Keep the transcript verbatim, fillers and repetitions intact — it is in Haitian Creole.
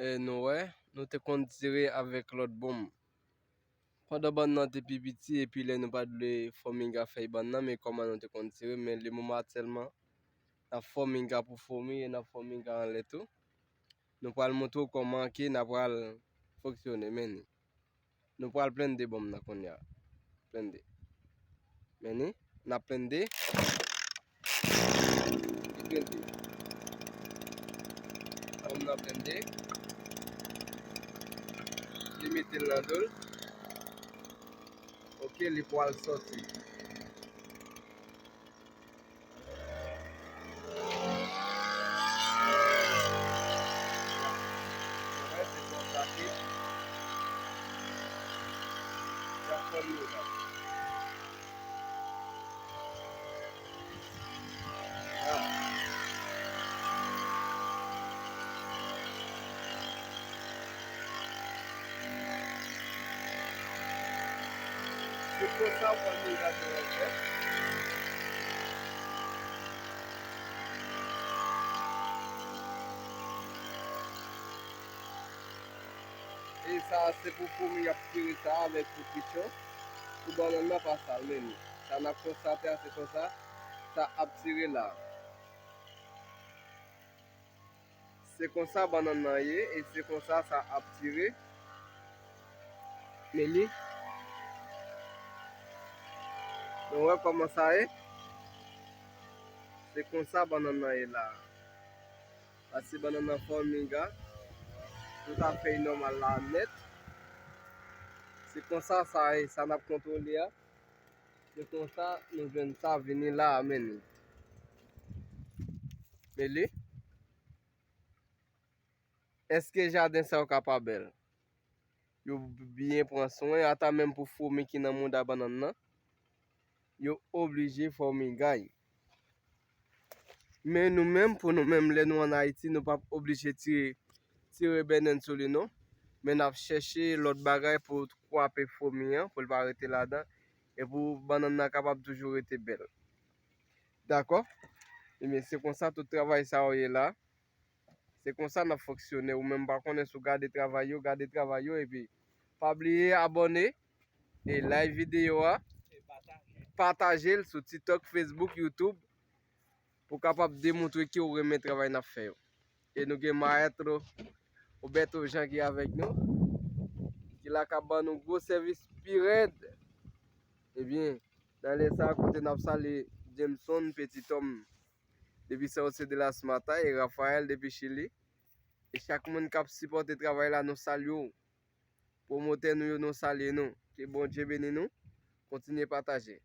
E nou wè, nou te konn tire avèk lòt bonm. Pandan bann nan te pi piti, epi lè nou pa t vle fòmiga fèy bann nan, men kòman nou te konn tire, men le moman aktyèlman, n ap fòmiga pou fomi e n ap fòmiga anlè tou. Nou pral montre w kòman ke n ap pral fonksyone, men ni. Nou pral plende bonm nan kounye a. Plende. Men ni, n ap plende. Li plende. Bonm nan plende. Li mete l nan do l. Ok, li pral sòti. Wè, se konsa ke y ap fòme yo la. Ah. Se konsa w pral mete atè w fè. E sa a se pou fomi y ap tire sa a avèk pou pichon. Pou bannann nan pa sal, men sa n ap konstate a, se konsa sa ap tire la. Se konsa bannann nan ye, e se konsa sa ap tire. Men li. Nou wè kòman sa ye? Se konsa bannann nan ye la. Pase bannann nan fòmiga. Tout afè nòmal la nèt. Se konsa sa ye, sa n ap kontwole a. Se konsa nou jwenn sa vini la a, men li. Men li. Èske jaden sa yo ka pa bèl? Yo byen pran swen, ata menm pou fomi ki nan mouda bannann nan, yo oblije fòmigay. Men nou menm, pou nou menm, lè nou ann Ayiti, nou p ap oblije tire, tire bannann sou li, non. Men n ap chèche lòt bagay pou kwape fomi an, pou l pa rete ladan, e pou bannann nan kapab toujou rete bèl. Dakò? Ebyen, se konsa tout travay sa yo ye la. Se konsa n ap fonksyone. Ou menm pa konnen si w gade travay yo, gade travay yo, epi pa bliye abòne e like videyo a, pataje l sou TikTok, Facebook, YouTube, pou w kapab demontre ke w renmen travay n ap fè yo. E nou gen Maestro Roberto Jean ki avèk nou, ki la k ap ban nou gwo sèvis pi rèd. Ebyen, nan lè sa a, kote n ap salye Jameson, Petit Homme, depi San José de las Matas, e Raphaël depi Chili. E chak moun k ap sipòte travay la, nou salye w. Pwomotè nou yo, nou salye nou. Ke Bondye beni nou. Kontinye pataje.